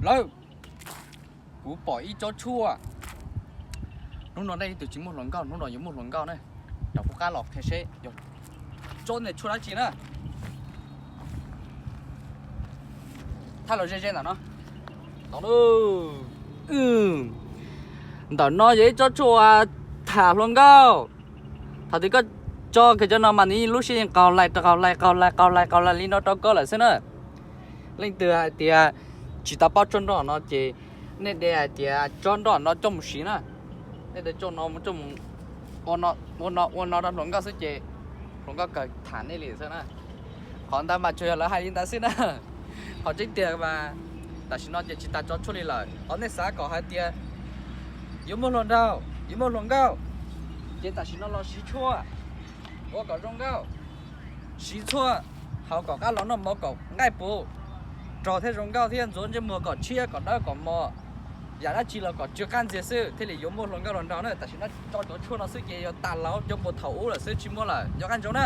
Lawm, kuv pom ib tsob tshuaj. Hnub no nej leej twg tsis muaj hluas nkauj, hnub no yuav muaj hluas nkauj na. Rau kuv qab los qhia seb yog tsob ntawm tshuaj dab tsi na. Thaij los ze ze ntawm no. Ntawm no yog ib tsob tshuaj uas tham hluas nkauj. Thaum twg koj tso kiag cov no mas nws lub siab yeej qaug lais qaug lais qaug lais qaug lais qaug lais li no rau koj lawm xwb na. Leej twg hais tias tsis tau paub tsob nroj no ces nej de hais tias tsob nroj no coj mus siv na. Nej de tsob no mus coj mus ua no ua no rau hluas nkauj xwb ces hluas nkauj kawg tham nej li xwb na. Qhov ntawd mas tsuas yog lawv hais li ntawd xwb na. Qhov tseeb tiag mas tam sim no ces tsis tas tsob tshuaj li lawm. Qhov nej xav kom hais tias yuav muaj hluas nraug, yuav muaj hluas nkauj, ces tam sim no los siv tshuaj ua kom zoo nkauj. Siv tshuaj haus kom qab los noj mov kom nqaij puv, rog thiaj zoo nkauj thiab ntxuav ntsej muag kom tshiab kom dawb kom mos. Yam dab tsi los kom tsw qab ntxiag xwb thiaj li yuav muaj hluas nkauj hluas nraug na. Tam sim no tso cov tshuaj no xwb ces yog tas lawm, cov puag thaum ub lawm xwb tsis muaj lawm. Nco qab ntsoov na.